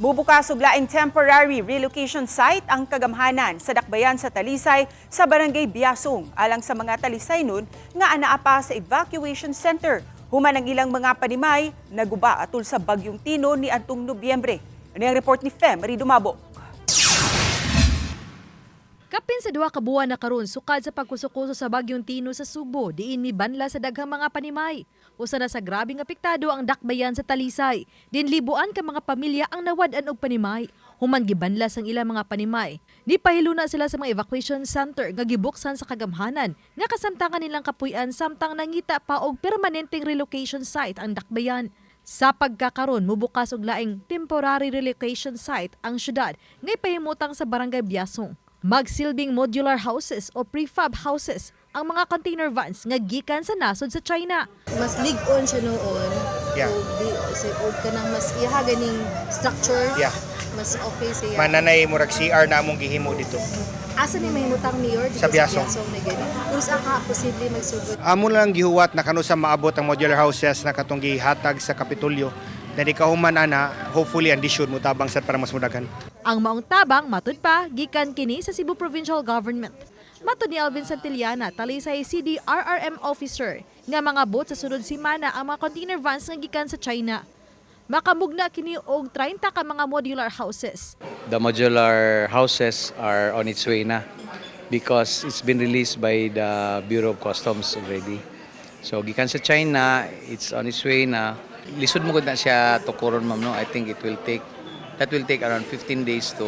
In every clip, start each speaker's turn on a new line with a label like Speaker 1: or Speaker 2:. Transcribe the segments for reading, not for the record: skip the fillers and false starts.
Speaker 1: Mubukas og laing temporary relocation site ang kagamhanan sa Dakbayan sa Talisay sa Barangay Biasong alang sa mga Talisaynon nga anaa pa sa evacuation center. Human ang ilang mga panimay naguba atol sa bagyong Tino ni adtong Nobyembre. Ani ang report ni Fe Marie Dumabo.
Speaker 2: Kapin sa 2 ka buwan na karon sukad sa pagkuso-kuso sa bagyong Tino sa Sugbo, diin mibanla sa daghang mga panimay. Usa na sa grabeng apektado ang dakbayan sa Talisay. Din libuan ka mga pamilya ang nawad-an og panimay. Human gibanla sang ilang mga panimay, nipahiluna sila sa mga evacuation center nga gibuksan sa kagamhanan nga kasamtangan nilang kapuy-an samtang nangita pa og permanenteng relocation site ang dakbayan. Sa pagkakaron, mubukas og laing temporary relocation site ang syudad nga ipahimutang sa Barangay Biasong. Magsilbing modular houses o prefab houses ang mga container vans nga gikan sa nasod sa China.
Speaker 3: Mas lig-on siya noon. Og di sa og kanang mas iha ganing structure. Mas okay siya.
Speaker 4: Mananay murag CR na among gihimo dito.
Speaker 3: Asa ni mahimutang, Mayor? Dito
Speaker 4: Sa Biasong.
Speaker 3: Sa Biasong na gani. Pero sa ka posible magsugod?
Speaker 4: Amo lang gihuwat na kanusa maabot ang modular houses na katong gihatag sa Kapitolyo. Na di kahuman ana, hopefully ang DHSUD mutabang sad para mas mudagan.
Speaker 2: Ang maong tabang matud pa gikan kini sa Cebu Provincial Government. Matud ni Alvin Santillana, Talisay CDRRM officer, nga mga bot sa sunod semana ang mga container vans nga gikan sa China. Makamugna kini og 30 ka mga modular houses.
Speaker 5: The modular houses are on its way na because it's been released by the Bureau of Customs already. So gikan sa China, it's on its way na. Lisod mo gud na siya tukuron, ma'am, no. I think it will take that will take around 15 days to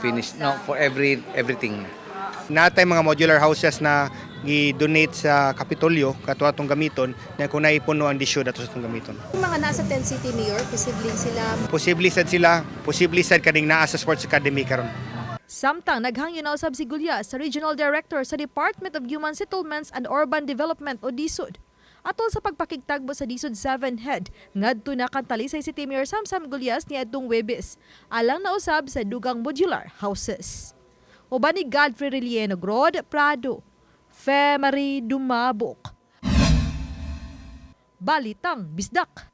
Speaker 5: finish. No, for everything.
Speaker 4: Natay mga modular houses na gi-donate sa Kapitolyo kato atong gamiton na kung naipuno ang DHSUD ato sa atong gamiton.
Speaker 3: Yung mga nasa tent city, Mayor, posibleng sila
Speaker 4: Posible sad sila, posible sad kaning naa sa Sports Academy karon.
Speaker 2: Samtang naghangyo na usab si Gulya sa Regional Director sa Department of Human Settlements and Urban Development o DHSUD atol sa pagpakigtagbo sa DHSUD 7 head ngadto na kan Talisay City Mayor Samsam Gullas niadtong Webes alang na usab sa dugang modular houses. Uban ni Godfrey Relieno Grod Prado, Fe Marie Dumabok. Balitang Bisdak.